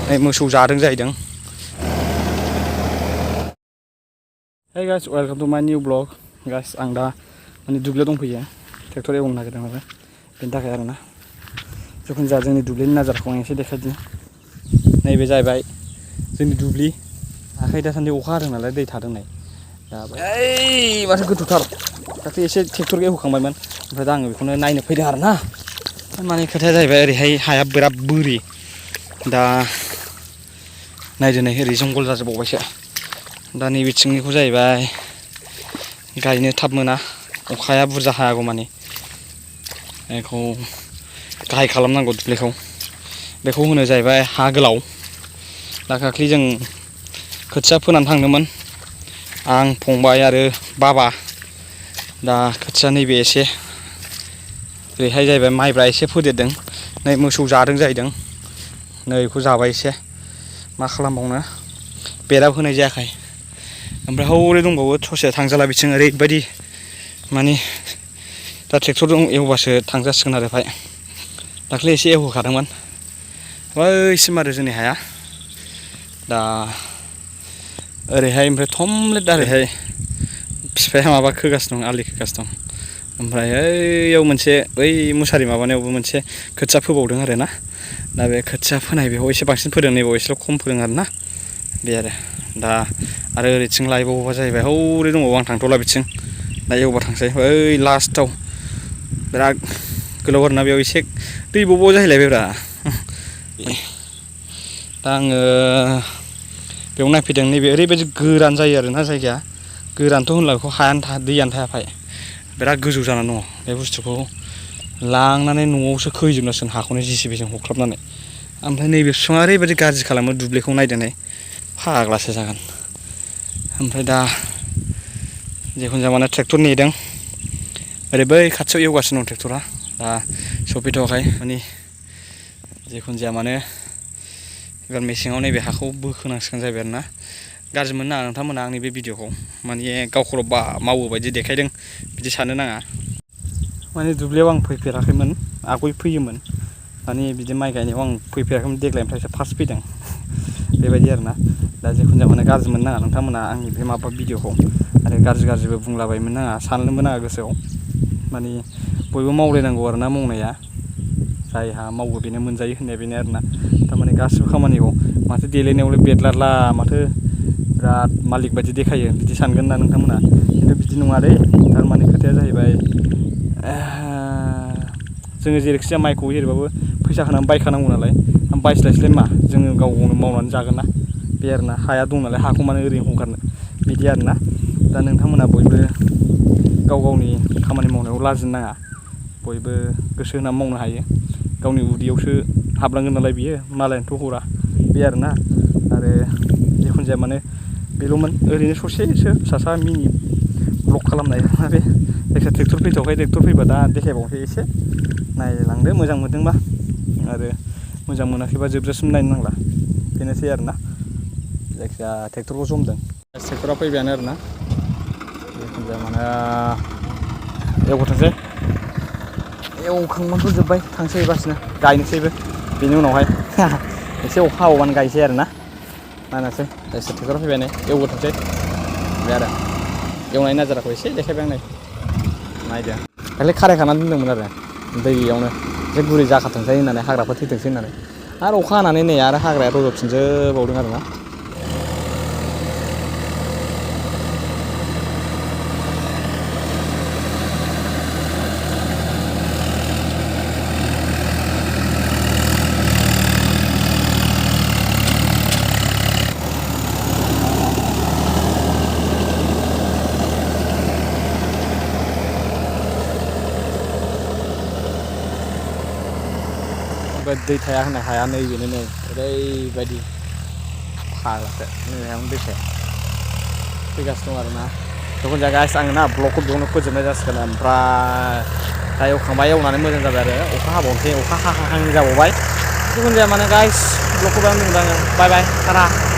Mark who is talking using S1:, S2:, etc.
S1: मोसौ जादों जाहैदों। Hey guys, welcome to my new vlog. Guys, आं दा माने दुब्लियाव दंफैयो। ट्रेक्टर एवनो नागिरदों नालाय बेनि थाखाय आरोना। जिखुनु जाया जोंनि दुब्लिनि नाजारखौ आं एसे देखायदिनि। नैबे जाहैबाय जोंनि दुब्लि। आखाइ दासान्दि अखा हादों नालाय दै थादों नै। दा ओइ माथो गोथौथार। दाख्लै एसे ट्रेक्टर एवखांबायमोन। ओमफ्राय दा आङो बेखौनो नायनो फैदों आरोना। माने खोथाया जाहैबाय ओरैहाय हाया बिराद बोरि। दा नायदो नै ओरै जंगल जाजोबबावबायसो। दा नैबेथिंनिखौ जाहैबाय गायनो थाब मोना अखाया बुरजा हायागौ मानि बेखौ गाहाय खालामनांगौ दुब्लिखौ बेखौ होनो जाहैबाय हा गोलाव। दाखालि जों खोथिया फोनानै थांदोंमोन आं फंबाय आरो बाबा। दा खोथिया नैबे एसे ओरैहाय जाहैबाय माइब्रा एसे फोदेरदों नै मोसौ जादों जाहैदों नै बेखौ जाबाय एसे मा खालामबावनो बेरा होनाय जायाखै। ओमफ्राय हौरै दंबावो ससे थांजाला बिथिं ओरैबायदि माने दा ट्रेक्टरजों एवबासो थांजासिगोन आरो ओमफ्राय दाख्लै एसे एवहोखादोंमोन बैसिम आरो जोंनि हाया। दा ओरैहाय ओमफ्राय थमब्लेट ओरैहाय बिफाया माबा खोगासिनो दं आलि खोगासिनो दं। ओमफ्राय ओइयाव मोनसे बै मुसारि माबानायावबो मोनसे खोथिया फोबावदों आरोना। दा बे खोथिया फोनाय बेयाव एसे बांसिन फोदों नैबाव एसेल' खम फोदों आरोना बे दा आरो ओरैथिं लायबावोबा जाहैबाय हौरै दंबावो आं थांथ'ला बिथिं दा एवबा थांसै ओइ लास्टाव बिराद गोलाव आरोना बेयाव एसे दैबाव जाहैलायबायब्रा। दा आङो बेयाव नायफैदों नैबे ओरैबायदि गोरान जायो आरोना जायगाया गोरानथ' होनला बेखौ हायानो दैयानो थायाफाय बिराद गोजौ जानानै दङ। बे बुस्थुखौ लांनानै न'आवसो खैजोबनांसिगोन हाखौनो जिसिबिजों हख्लाबनानै। ओमफ्राय नैबे बिफाङा ओरैबायदि गाज्रि खालामो दुब्लिखौ नायदो फाग्लासो जागोन। ओमफ्राय दा जिखुनु जाया माने ट्रेक्टर नेदों ओरै बै खाथियाव एवगासिनो दं ट्रेक्टरा दा सफैथ'वाखै माने जिखुनु जाया माने एबार मेसेङाव नैबे हाखौ बोखोनांसिगोन जाहैबाय आरोना। गाज्रि मोननो नाङा नोंथांमोना आंनि बे भिडिअखौ माने गावखौल' मावो बायदि देखायदों बिदि साननो नाङा। माने दुब्लियाव आं फैफेराखैमोन आगय फैयोमोन माने बिदि माइ गायनायाव आं फैफेराखैमोन देग्लायनिफ्रायसो फार्स्ट फैदों बेबायदि आरोना। दा जिखुनु जाया माने गाज्रि मोननो नाङा नोंथांमोना आंनि बे माबा भिडिअखौ आरो गाज्रिबो बुंलाबायनो नाङा साननोबो नाङा गोसोआव माने बयबो मावलायनांगौ आरोना मावनाया जायहा मावो बेनो मोनजायो होननाया बेनो आरोना। थारमाने गासिबो खामानिखौ माथो देलायनायावलाय बेदलारला माथो बिराद मालिक बायदि देखायो बिदि सानगोन ना नोंथांमोना खिन्थु बिदि नङा दै। थारमाने खोथाया जाहैबाय जोङो जेरैखि जाया माइखौ एरैबाबो फैसा होनानै बायखानांगौ नालाय बायस्लायस्लाय मा जोङो गाव गावनो मावनानै जागोन ना बे आरोना। हाया दं नालाय हाखौ मानो ओरैनो हगारनो बिदि आरोना। दा नोंथांमोना बयबो गाव गावनि खामानि मावनायाव लाजिनो नाङा बयबो गोसो होनानै मावनो हायो। गावनि उदैयावसो हाबलांगोन नालाय बियो मालायनोथ' हरा बे आरोना। आरो जिखुनु जाया माने बेल'मोन ओरैनो ससेसो फिसासा मिनि ब्लग खालामनाय बे जायखिया ट्रेक्टर फैथ'वाखै ट्रेक्टर फैबा दा देखायबावनोसै एसे नायलांदो मोजां मोनदोंबा आरो मोजां मोनाखैबा जोबजासिम नायनो नांला बेनोसै आरोना। जायखिया ट्रेक्टरखौ जमदों ट्रेक्टरा फैबायानो आरोना। जिखुनु जाया माने एवबोथोंसै एवखांबाथ' जोब्बाय थांसै एबारसिनो गायनोसैबो बेनि उनावहाय एसे अखा हाबावबानो गायनोसै आरोना। नायनोसै जायखिया ट्रेक्टरा फैबाय नै एवबोथोंसै बे आरो एवनाय नाजाराखौ एसे देखायबाय आं नै नायदो दाख्लै खारायखानानै दोनदोंमोन आरो दैयावनो एसे गुरै जाखाथोंसै होननानै हाग्राफोर थैथोंसै होननानै आरो अखा हानानै नै आरो हाग्राया रज'फिनजोबावदों आरोना। दै थाया होननाय हाया नैबेनो नै ओरैबायदि फाग्लासो नैहायावनो दैथाया फैगासिनो दं आरोना। जिखुनु जाया गाइस आङो ना ब्लगखौ बेयावनो फोजोबनाय जासिगोन। ओमफ्राय दा एवखांबाय एवनानै मोजां जाबाय आरो अखा हाबावनोसै अखा हाहां जाबावबाय। जिखुनु जाया माने गाइस ब्लगखौ बेयावनो दोनबाय आङो बाय बाय टाटा।